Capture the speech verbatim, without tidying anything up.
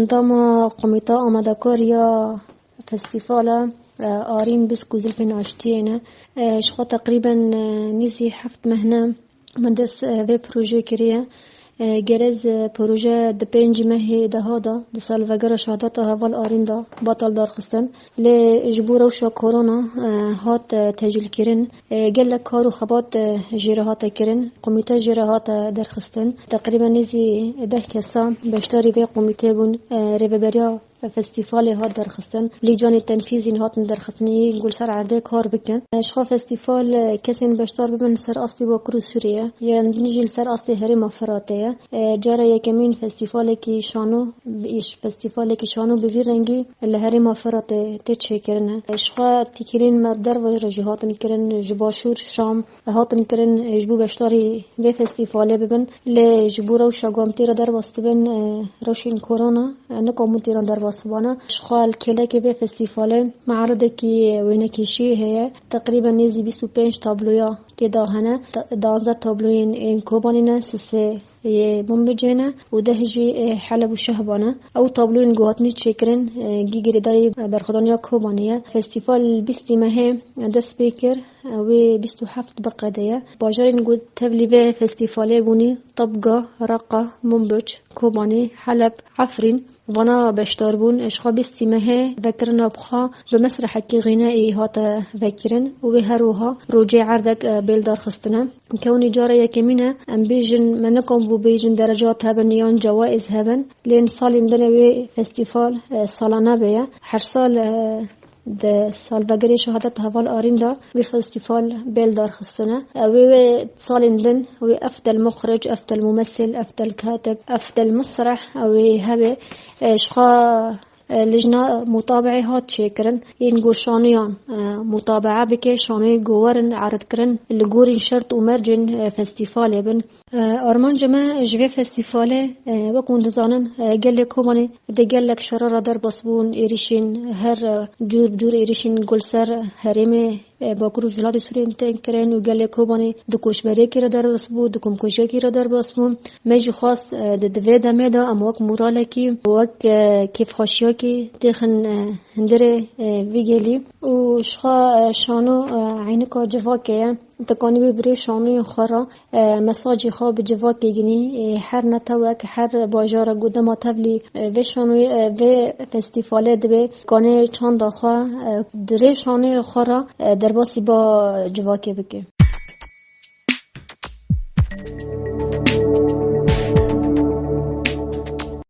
Endama Komîta Amadekar ya Festîvala, e, Arîn Bisk û Zilfên Aştiyê ne. E, ji xwe teqrîben, e, nîzî heft meh ne me dest, e, vê projeyê kiriye. E, gerez, e, proje di pêncî mehê deha de, di salvegera şehadeta heval Arîn de betal derxistin. Lê ji bo rewşa korona, e, hat, e, tecîlkirin. E, gelek kar û xebat, e, jê re hate kirin. Komîte jê re hate derxistin. Teqrîben nêzî deh kesa beşdarî vê komîtê bûn. E, rêveberiya festîvalê hat derxistin. Lîcanê tenfîzîn hatin derxistinê yên ku li ser erdê kar bikin. E, ji xwe festîval, e, kesên beşdar bibin li ser astê Bakur û Sûriyê. Yên din jî li ser astê herêma Firatê ye. E, cara yekemîn festîvalekî şano, festîvalekî şano bi vî rengî li herêma Firatê tê çêkirin. E, ji xwe tîkilîn me derve re jî hatin kirin, ji Başûr, Şam, hatin kirin, e, ji bo beşdarî vê festîvalê bibin. Lê ji bo rewşa ku em tê re derbas dibin, e, rewşên korona, e, nikom tê re derbas bibana. Ji xwe li kêlekê vê festîvalê mearidekî wênekêşiyê heye. Teqrîben nêzî bîst û pênc tabloya tê de hene. Ta-, duwazdeh tabloyên ên Kobanê ne, sisê yê Minbicê ne û deh jî ê Heleb û Şehba ne. Ew tabloyên ku hatine çêkirin, e, gî girêdayî berxwedaniya Kobanê ye. Festîval bîstî mehê dest pê kir, e, wê bîst û heft biqede ye. Bajarên ku tevlî vê festîvalê bûnî Tabga, Reqa, Minbic, Kobanê, Heleb, Efrîn. Vana beşdar bûn, ji xwe bîstî mehê vekirina bi xwe bi mesrehekî xîneyî hate vekirin û wê her wiha rojê erdek, e, bêl darxistine. Kewnî cara yekemîn e, em bêjin, me nikom bû bêjin derecat hebin yan cewaiz hebin, lê salên din e wê festîval, e, salane be ye. Her sal, e, di salvegerê şehadeta heval Arîn de wê festîval bêl darxistine. Ew ê wê salên din wê efdel muxric, efdel mumesil, efdel katib, efdel musreh ew ê hebe. E, ji xwe, e, lijna mutabeê hat çêkirin. Yên ku şanoyan, e, mutabea bike, şanoyê ku werin eridkirin li gorî şert û mercên, e, festîvalê bin. E, armanca me ji vê festîvalê, e, wek hûn dizanin, e, gelê Kobanê di gelek şera re derbas bûn, êrîşên her, e, cûr bi cûr êrîşên ku li ser herêmê, e, Bakur û Rojhilatê Sûriyê tên kirin û gelê Kobanê di koçberiyekî re derbas bû, di komkujiyekî re derbas bû. Me jî xwest, e, di, di vê demê de em wek moralekî, wek, e, kêfxweşiyekî têxin, e, hundirê, e, vî gelî û ji xwe, e, şano, e, eynika civakê ye. Dikanî wê bi rê şanoyên xwe re, e, mesajê xwe bi civakê ginî, e, her netewek, her bajarek ku dema tevlî, e, vê şanoyê, e, vê festîvalê dibe, kanê çanda xwe, e, di rê şanoyê xwe re, e, derbasî ba civakê bike.